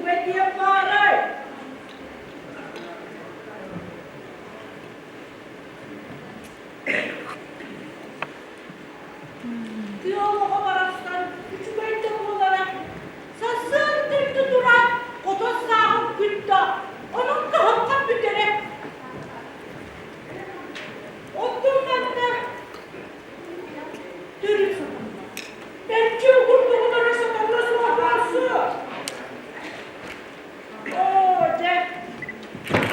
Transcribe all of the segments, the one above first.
Тугу этиэм баарай? Тыа олоҕо барахсан үчүгэй да буолара. Сарсыарда эрдэ туран хотон сааҕын күн да, онон кыһалҕам бүтэрэ. Оттон манна төрүт сатаммат. Мэлдьи угурдугун эрэ сатаммат суох баарсыы. Оо, дьэ,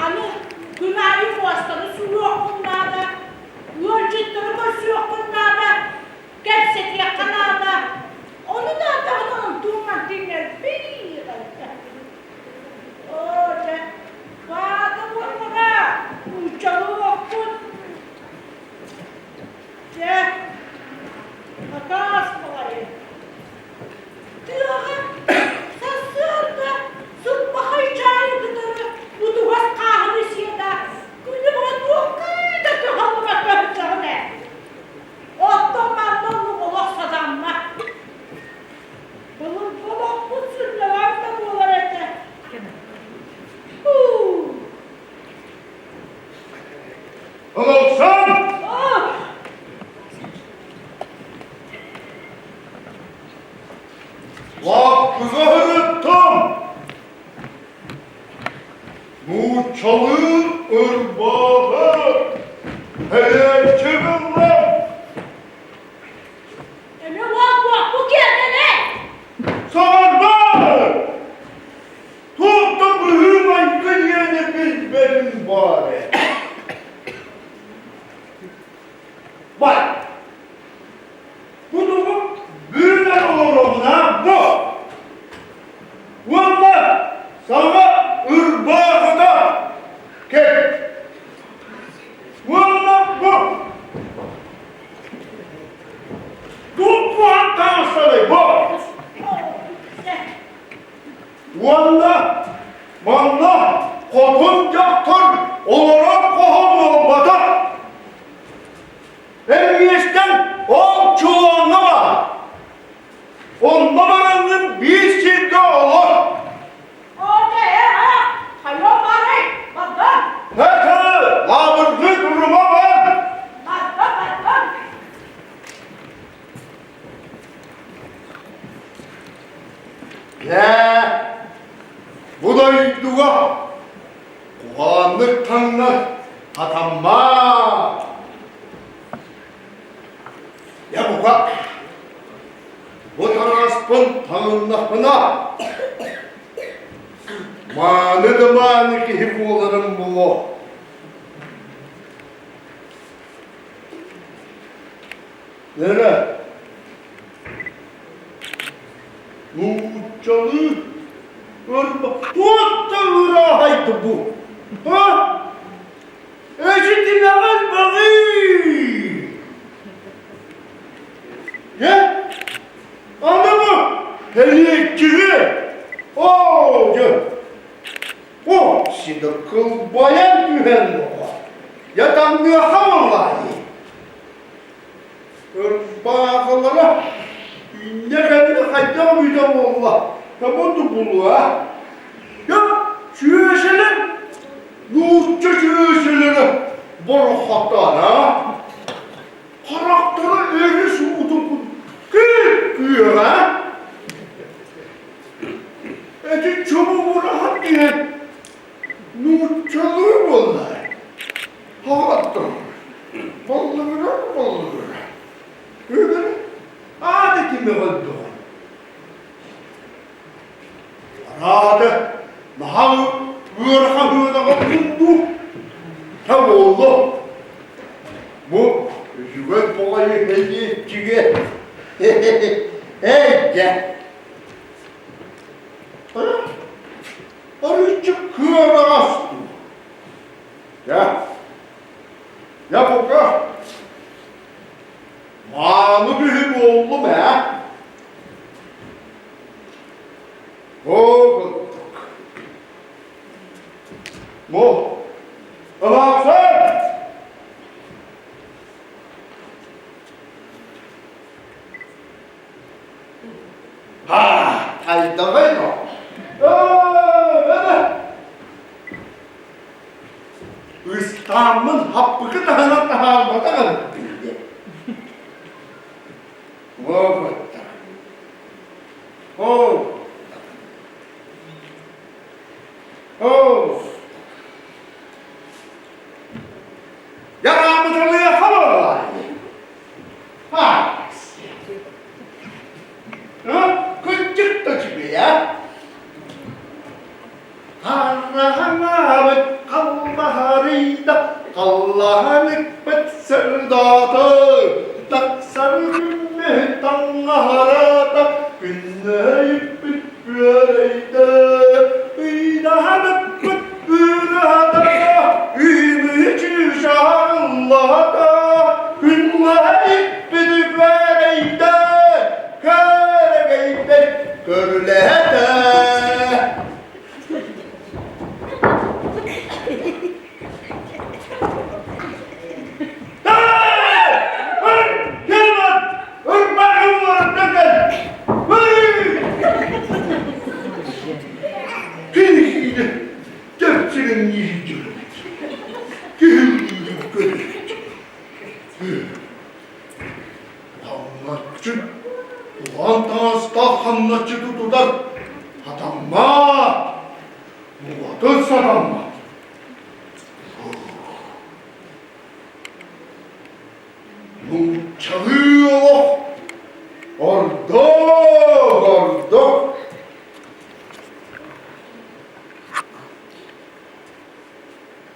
аны күн аайы муостаны сууйуоххун наада, ыалдьыттары көрсүөххүн наада, кэпсэтиэххэ наада. Ону надаҕына онтуҥ-мантыҥ элбиир элбэх. Оо, дьэ, баата буоллаҕа, нууччалыы олохпут. Дьэ, накаас баҕайы. Тыаҕа сарсыарда сыппахай чаайы кытары бутугас хааһыны сиэтэ күнү быһа туохха да кыһаллыбакка сылдьаҕын ээ. Оттон манна оннук олох сатаммат. Былыргы олохпут сынньалаҥ да буолар этэ. Һуу. Олохсон! Лаппыга ырыттым! Нууччалыы ырбаахы һэлээччи ыллым! Эмиэ уол-уол киэргэнэ! Саҥарба! Туох да быһыы-майгы диэни билбэтим баар ээ. Бай! Бу тугу бүрүнэн олоробун аа бу! Уонна саҥа ырбаахыта кэт! Уонна бу! Туох таҥастарый бу? Уонна манна хотун дьахтар олорор хоһо буолбатах. Эмиэстэн ол чулооҥҥо бар. Онно бараҥҥын биир сиргэ олор. Этэ, лаабыргыы турума бар. Дьэ, бу дойдуга куһаҕаннык таҥнар хатаммат. Дьэ, бука, бу таҥаспын таҥыннахпына, мааны да мааны киһи буоларым буолуо. Эрэ, нууччалыы туох да ырааһайды бу, а? Эчитимэҕин баҕыы! Дьэ, аны бу һэлиэччиги, оо, дьэ, о, сида кылбайан түһэн оҕо, дьэ таҥныаха буоллаайы. Ырбаахылара инньэ кэннэ хайдах бүтэ буолла, табы булуа. Дьэ, чүөсэлэр, нуучча чүөсэлэрэ борохотоно, харахтара өрүс уутун күп-күөҕэ. Эти чубугураһан иһэн нууччалыы буолла. Хаҕаттым. Боллугура боллугура. Үгүр аата кими өлдөҕүн? Араата наһаа ыарахан ыарахан курдук та буолла. Бу үчүгэй баҕайы һэлиэччигэ эй дьэ. Арыыччы кыараҕас дуу. Дьэ, я пока мааны киһи буоллум ээ. Оо, кыттык. Бу, ылаахсай! Ха, хайдаҕый но? ыстааммын хаппыкы таһынан таһаарбатах эбиппин диэн. Уобуттар. Оо. Оо. Яраамыталыаха буолла. Кырдьык да үчүгэй Хараҥабыт халлаһарыйда, халлаан ыкпыт сырдаата, тахсар күммүт таҥаһарата, күннэйиппит күөрэйдэ, ыйдаһаныкпыт ыраата, үүмүчү шаарыллаата, күннэйиппит күөрэйдэ, күөрэгэйбит көрүлээтэ. Хамначчыт улахан таҥастаах хамначчыты тутар сатаммат, букатын сатаммат. Нууччалыы олох ордук, ордук.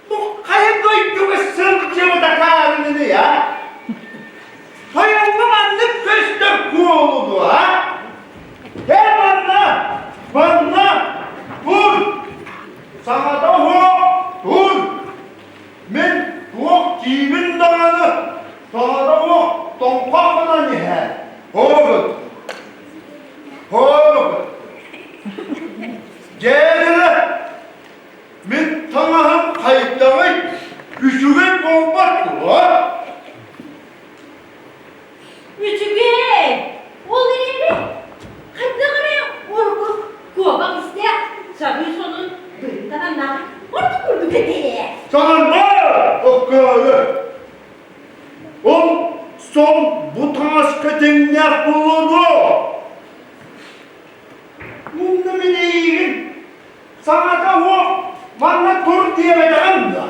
Бу хайа дойдуга сылдьыбыт акаарыны а? Тойоҥҥо маннык көстөр куолуну а? Кэл манна, манна, тур! Саҥата суох, тур! Мин туох диибин даҕаны, саҥата суох тоҥхох гынан иһээр. Хообут! Хообут! Дьээдэлэ! Мин таҥаһым хайдаҕый? Үчүгэй буолбат дуо? Үчүгэй! Ол эрээри хайдах эрэ оргук куобах истээх сабыы сонун быһын таҥаннаах ордук курдук этэ. Саҥарба, оккоолу! Ол сон бу таҥаска тэҥнээх буолуо дуо? Мунна мин эйигин Саҥата суох манна тур диэбэтэҕим да.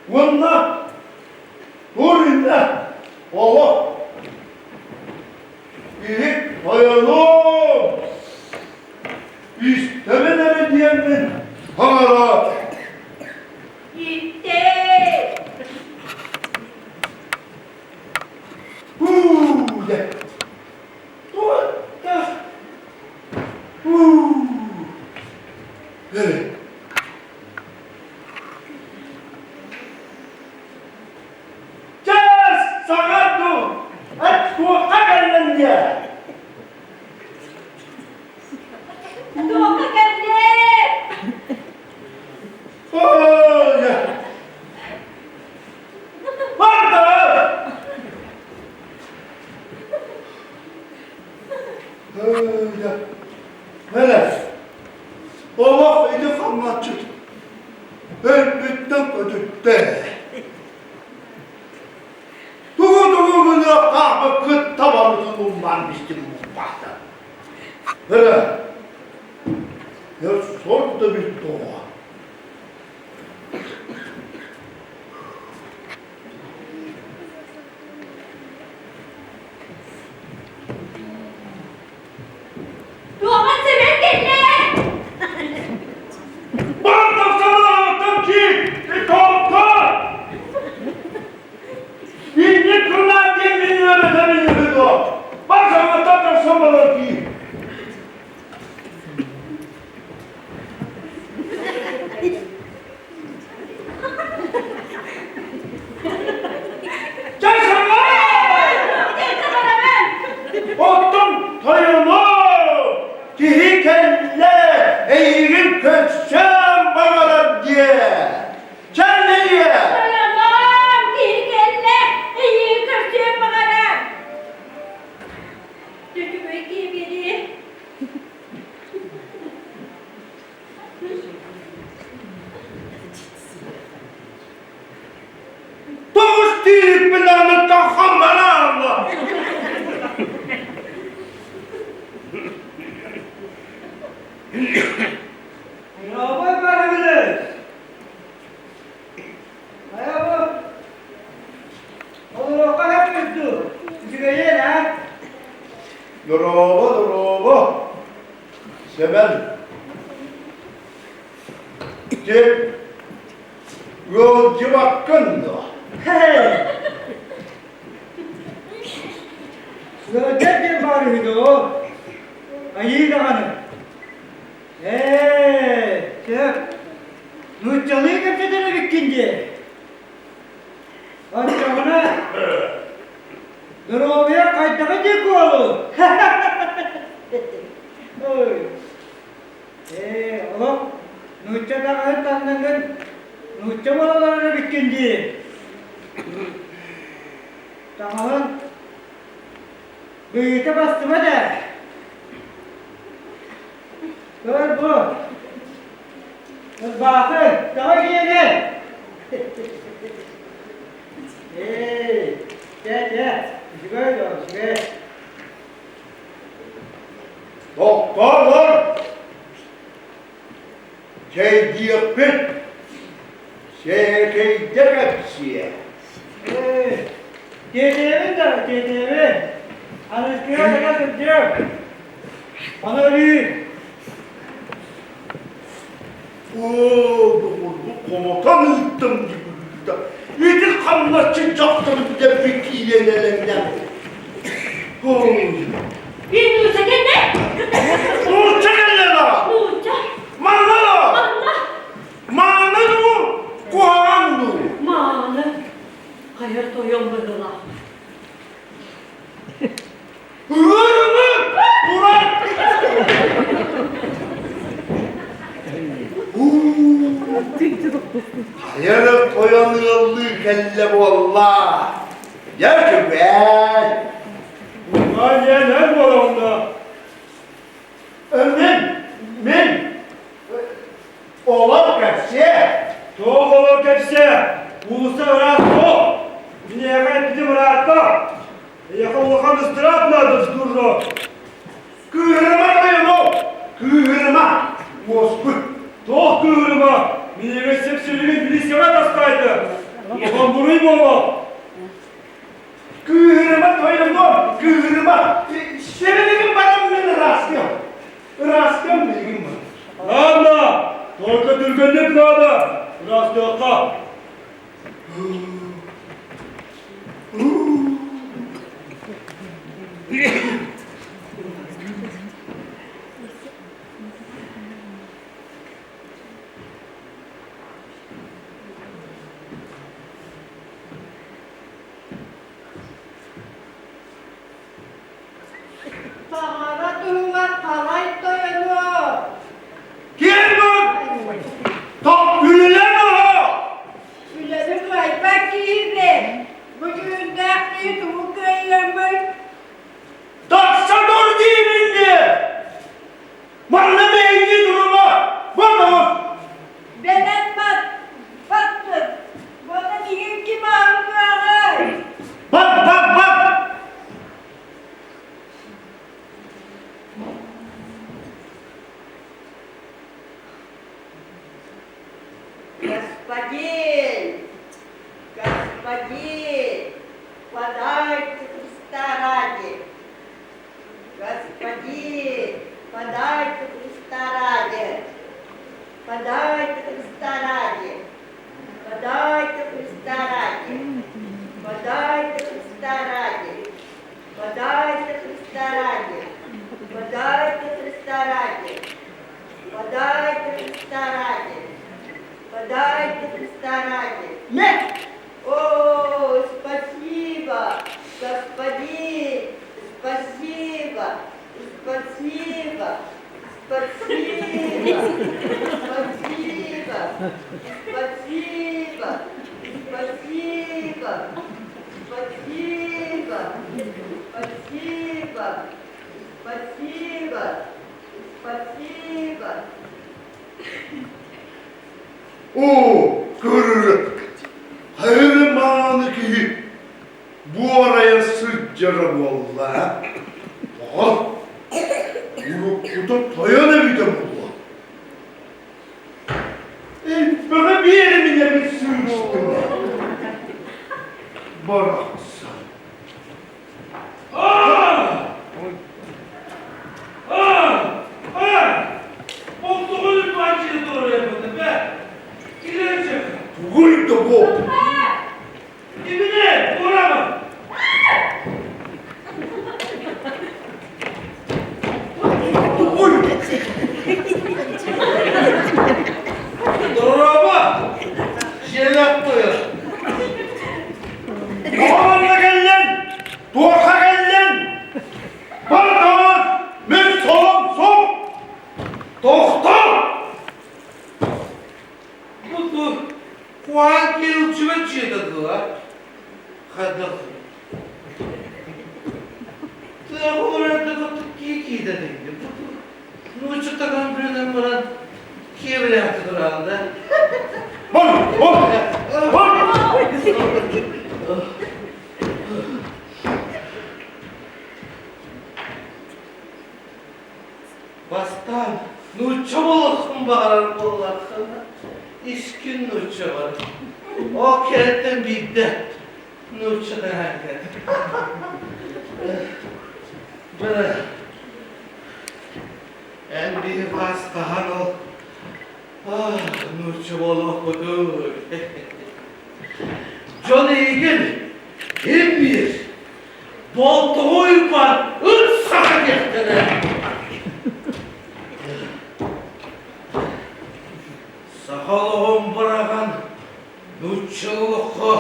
Уонна тур иннэ олох иһит тойонум истэбин эрэ диэммин саҥараат Иттээ! Уу дьэ What the? Уу. Чээс саҥа дуу, эт туохха кэллэн диэ? Туохха кэллин? Ой, Барда! Мэлэ, олох ити хамначчыт өлбүттэн көтүттэ. Тугу-тугу гыныахтаахпыт табарытын умнан бистим муспахта. Эрэ, сор да бүттэ оҕо. Туоҕа Сэмэн кэллэ! Бардахсанаатым ки, тохто! Инник кылаан диэн мин үөрэтэрин үһү дуо? Бар саҥаттан тахсан барар кии. Оттон тойоно киһи кэллэ эйигин көрсөм баҕарар диэ. Чэллиэ! Тойоном киһи кэллэ эйигин көрсүөн баҕарар. Үчүгэй киһи биэрии. Дорообой барыгырыс! Хайа бу? Олоруохха сөп дуу? Үчүгэйиэн аа? Дорообо, дорообо! Сэмэн, Дьэ, ыалдьыбаккын дуо? Ыалдьар диэн баар үһү дуо? Айыы даҕаны. Ээ, сөп. Нууччалыы кэпсэтэр эбиккин дии. Оччоҕуна доруобуйа хайдаҕый дии куолу? Ой. Ээ, олох нуучча таҥаһын таҥнаҥҥын нуучча буолаллар эбиккин дии. Таҥаһын быһыыта бастыбат ээ. Көр бу. Ырбаахы, тоҕо киэнэ? Ээ, чэ, чэ, үчүгэй доо, үчүгэй. Тохтоолор! Чэйдиэхпит! Сээкэйдэ кэпсиэ! Ээ, тиэтэйэбин да, тиэтэйэбин. Аныскыга саҥа сылдьыам. Аны өлүү. Оо, доҕорбут хомотон ыыттым дии Ити хамначчы дьахтары бүтэрбит киирэн элэҥнэм. Ой. Нуучча кэллэ? Нуучча кэллэ да? Нуучча. Манна да? Манна. Мааны дуу, куһаҕан дуу? Мааны. Хайар тойон быһыылаах. Ыарыны турар. Хайары тойон ыаллыы кэллэ буолла. Дьэ үчүгэй. Уҥа диэн эн буолаҕын Мин, мин олор кэпсиэ. Туох олор кэпсиэ? Уулусса ыраас суох. Киниэхэ эппитим ыраатта. Эйиэхэ улахан ыстыраап наада, дружок. Кыыһырыма тойону! Кыыһырыма! Уоскуй! Туох кыыһырыма? Миигин сип-силигин милицияҕа таскаайда. Улахан буруй буолуо. Кыыһырыма тойону! Кыыһырыма! Сибилигин баран мин ыраастыам. Ыраастыам билигин бар. Ладно, только түргэнник надо. Ыраастыахха. Таҥара туһугар халай тойону! Ким бу? Топ үлэлэн оһо! Үлэни кыайбат киһибин. Бу дьүһүннээх киһи тугу кыайыамый? Тахса тур диибин дии! Манна мэйии турума! Бу Бэлэм бат, баттын. Уонна миигин ким ааҕыаҕай? Бат, бат, бат! Господин! Господин! Подайте Христа ради! Господин! Подайте Христа ради! Подайте Христа ради! Подайте Христа ради! Подайте Христа ради! Подайте Христа ради! Подайте Христа ради! Подайте Христа ради! Подайте Христа ради! Нет! О, спасибо, господин! Спасибо! Спасибо! Спасибо! Спасибо! Спасибо! Спасибо! Спасибо! Спасибо! Спасибо! Спасибо! Оо, көрөрө, хайыры мааны киһи буорайа сылдьара буолла, Тоҕо? Уруккута тойон эбитэ буолуо. Элбэҕи биэриминэбин сыыстым. Барахсан. Тугуй да бу? Тугуй? Тоҕо манна кэллин? Туохха кэллин? Бар даҕан, мин солом суох! Тохтоо! Бар, бар, бар! Бастаан нуучча буолуоххун баҕарар буоллаххына, искин нуучча бар. Ол кэнниттэн биирдэ нуучча таһаан кэл. Бара, эн биһи баас хаһан ол нуучча буолуохпутуй? Дьон эйигин ким биир Болтоҕо Уйбаан ыт саха диэхтэрэ. Саха олоҕун быраҕан нуучча олоххо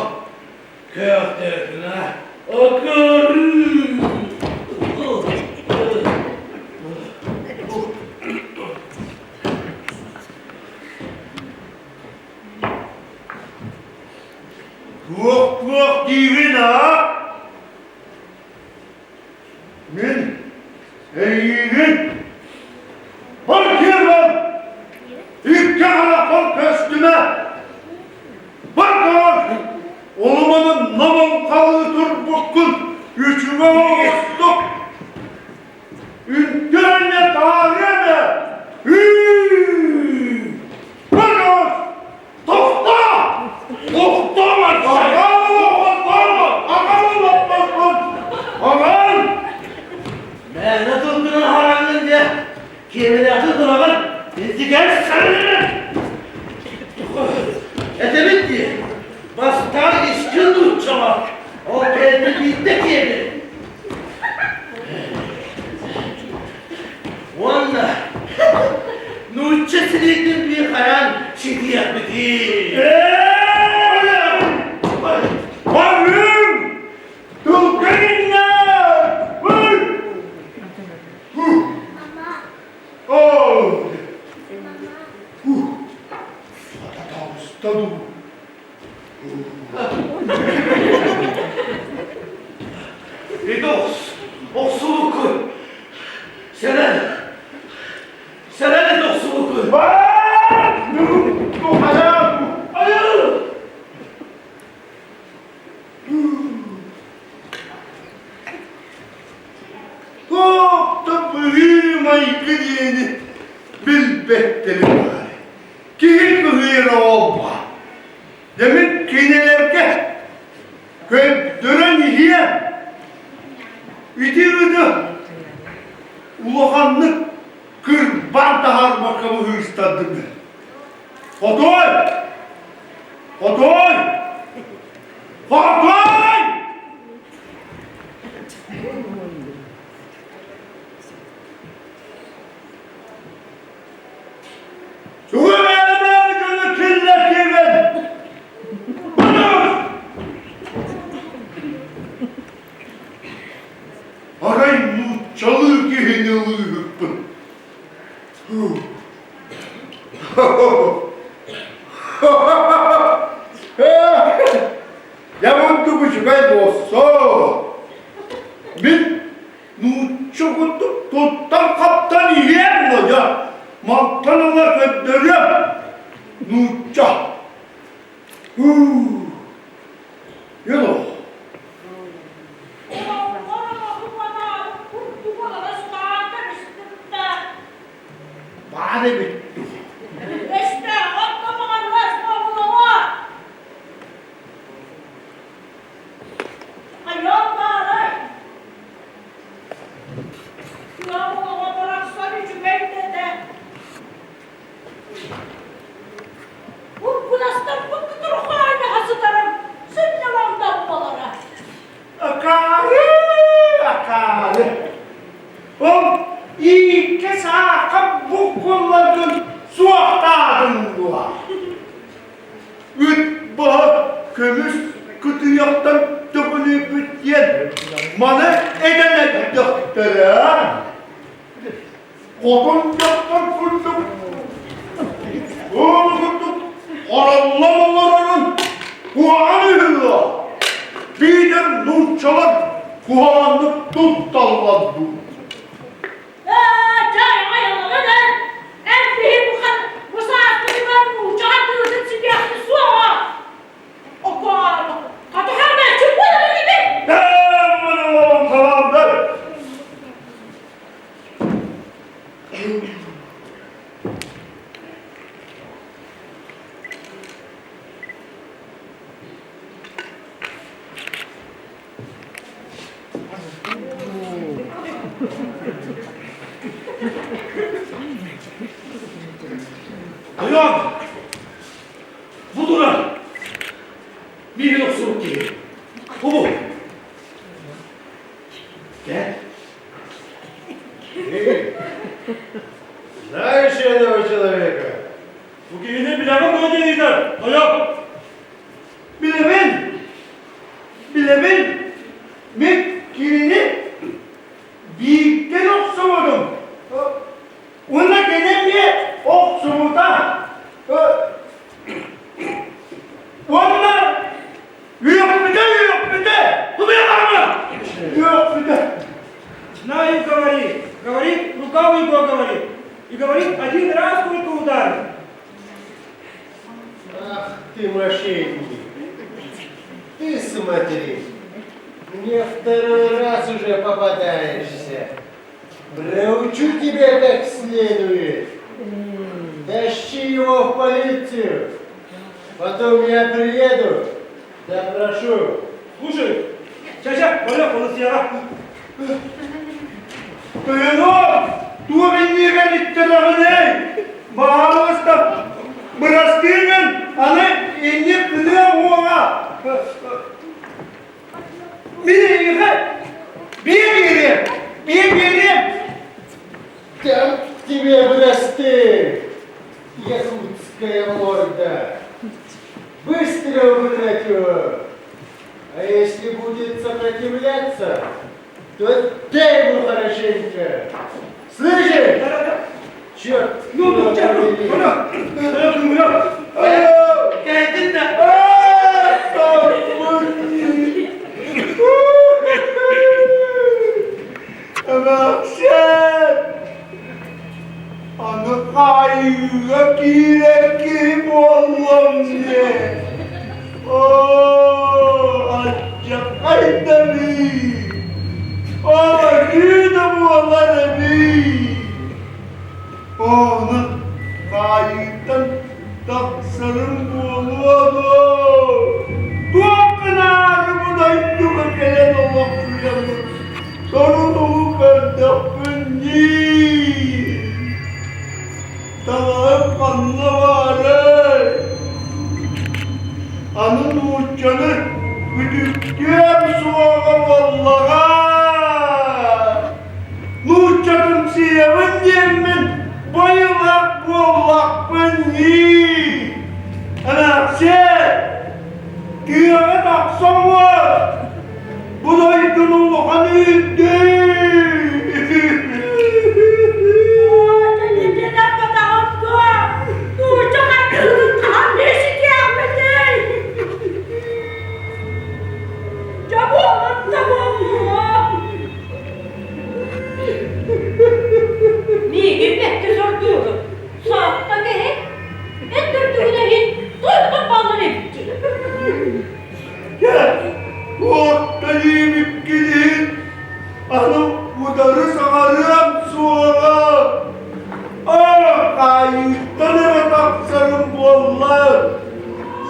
көөхтөөтүнэ акарыы. Туох-туох диигин аа? Мин эйиигин бар киэрбэн икки харахпар көстүмэ бар даҕан олуманы намылхалыы турбуккун үчүгэй оҕустук үнтүрэннэ таарыам ээ Бар даҕан Тохтоо! Тохтоо! Аҕам! Мээнэ тылгынан хараҥҥын диэ, киэбэлээхтик тураҕын, интигэр сарынын! Этэбит дии, бастаан искин нууччаҕа, ол кэннэ биирдэ киэби. Уонна нуучча силиитин биир хайаан ситиэхпитий? Барыым! Тылгынна! О! Сататаҕыста дуу? Ити охсубуккун. Сэрэн. Сэрэн ити охсубуккун. Туох да быһыы-майгы диэни билбэттэрин баары. Киһи кыһыйара ол баар. Дэмин кинилэргэ көрдөрөн иһиэ ити ыты улаханнык кырбаан таһаарбакка быһыыстардым. Хотуой! Хотуой! Хотуой! Тугу бэйэлэри дьону киллэртиибин! Арай нууччалыы киһини ылыыһыкпын. Дьэ мунтук үчүгэй буолсу. Мин нуучча курдук туттан-хаптан иһиэм дуо мантан ыла көрдөрүөм нуучча Юно баар эбит дуу? Өстөөҕө оттомоҕоругар суоҕулаҕа. Хайыам баарай? Тыам олоҕо барахсан үчүгэй да этэ. Уркунастарбыт кытары хаайдаһа сытарым сынньалаҥ да буолара. Акаары, акаары. Ол ииккэ саахха буккулларгын суохтаатыҥ дуо? Үт баһа көмүс кытыйахтан төкүнүйбүт диэн маны этэн эрдэхтэрэ. Хотун дьахтар курдук, ол курдук хороллон олорорун куһаҕан үһү дуо? Биитэр нууччалар куһаҕаннык тутталлар дуу? Ээ, чэ, айылҕа эн биһи бу сааспытыгар нууччаҕа тыытын ситиэхпит суоҕа. Окоору, хатыһар мэлдьи буолар инибин. Ээ, маны олом халаандар! Тойон! Бу турар! Миигин охсубут киһи. Бу! Кэл. Знаешь этого человека? Бу киһини билэҕин дуо диэн ыйытар, тойон? Билэбин! Билэбин! Мин кинини бииртэн охсубутум. Уонна кини эмиэ охсубута. Уонна үөхпүтэ, үөхпүтэ! Кубуйаларма! Үөхпүтэ! Знаю, говорит. Говорит, рука у него, говорит. И говорит, один раз только ударил. Ах ты мошенник! Ты смотри, мне второй раз уже попадаешься. Проучу тебя как следует. Тащи его в полицию. Потом я приеду, допрошу. Слушай, ча-ча, Коля, полосияға. Тойоном, туох иннигэр иттэрэҕиний? Баһаалыста, бырастыы гын, аны инник гыныа уоҕа. Мин эйиэхэ биэ биэриэм, биэ биэриэм. Там тебе бырастыы, якутская морда. Быстро вытрать его. А если будет сопротивляться, то дай ему хорошенько. Слышишь? Черт! Ну, ну, ну, ну, Кэлдин да. Эмээхсиэн! Аны хаайыыга киирэр киһи буоллум дии. Оо, алдьархайданыы! Оо, да буолар эбии! Ону хаайыыттан тахсарым буолуо дуо? Туох гынаары бу дойдуга кэлэн олохсуйабын? Соругу көрдөхпүн дии. Таҥарам ханна баарый? Аны нууччаны үтүктүөм суоҕа буоллаҕа. Нууччатымсыйабын диэммин байылаах буоллахпын дии. Эмээхсиэн, тыаҕа тахсан уол, бу дойдуну улахан үүрдүү.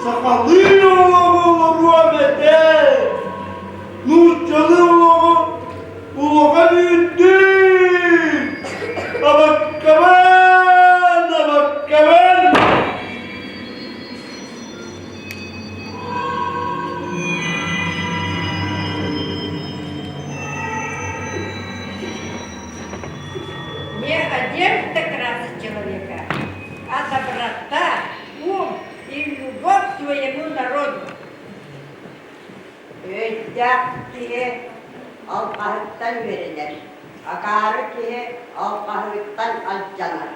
Сахалыы олоҕу олоруом этэ. Нууччалыы олоҕу улахан үүттүү. Абаккабан, абаккабан. Не одежда красит человека, а доброта, ум и любовь к своему народу. Өйдөөх киһи алҕаһыттан үөрэнэр, акаары киһи алҕаһыттан алдьанар.